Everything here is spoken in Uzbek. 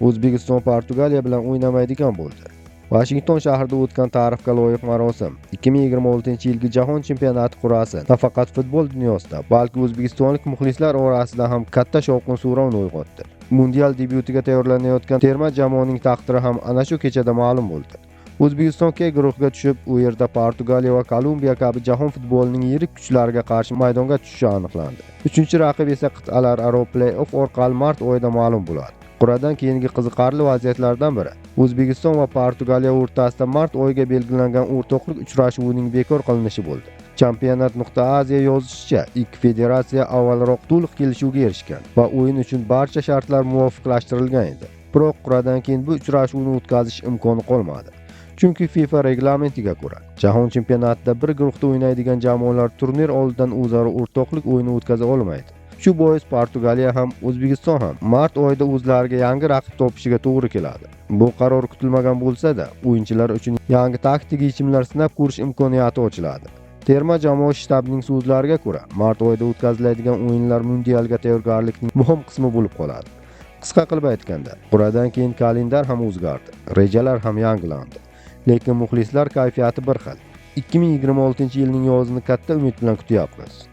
O'zbekiston Portugaliya bilan o'ynamaydigan bo'ldi. Vashington shahrida o'tgan ta'rifga loyiq marosim 2026-yilgi Jahon chempionati qur'asi nafaqat futbol dunyosida, balki o'zbekistonlik muxlislar orasida ham katta shovqin-suron uyg'otdi. Mundial debyutiga tayyorlanayotgan terma jamoaning taqdiri ham ana shu kechada ma'lum bo'ldi. O'zbekiston K guruhiga tushib, u yerda Portugaliya va Kolumbiya kabi jahon futbolining yirik kuchlariga qarshi maydonga tushishi aniqlandi. Uchinchi raqib esa qit'alararo play-off orqali mart oyida ma'lum bo'ladi. Qur'adan keyingi qiziqarli vaziyatlardan biri O'zbekiston va Portugaliya o'rtasida mart oyiga belgilangan o'rtoqlik uchrashuvining bekor qilinishi bo'ldi. Championat.Asia yozishicha, ikki federatsiya avvalroq to'liq kelishuvga erishgan va o'yin uchun barcha shartlar muvofiqlashtirilgan edi. Biroq qur'adan keyin bu uchrashuvni o'tkazish imkoni qolmadi. Chunki FIFA reglamentiga ko'ra, Jahon chempionatida bir guruhda o'ynaydigan jamoalar turnir oldidan o'zaro o'rtoqlik o'yini o'tkaza olmaydi. Shu bois Portugaliya ham, O'zbekiston ham mart oyida o'zlariga yangi raqib topishiga to'g'ri keladi. Bu qaror kutilmagan bo'lsa-da, o'yinchilar uchun yangi taktik yechimlar sinab ko'rish imkoniyati ochiladi. Terma jamoa shtabining so'zlariga ko'ra, mart oyida o'tkaziladigan o'yinlar mundialga tayyorgarlikning muhim qismi bo'lib qoladi. Qisqa qilib aytganda, qur'adan keyin kalendar ham o'zgardi, rejalar ham yangilandi. Lekin muxlislar kayfiyati bir xil. 2026-yilning yozini katta umid bilan kutyapmiz.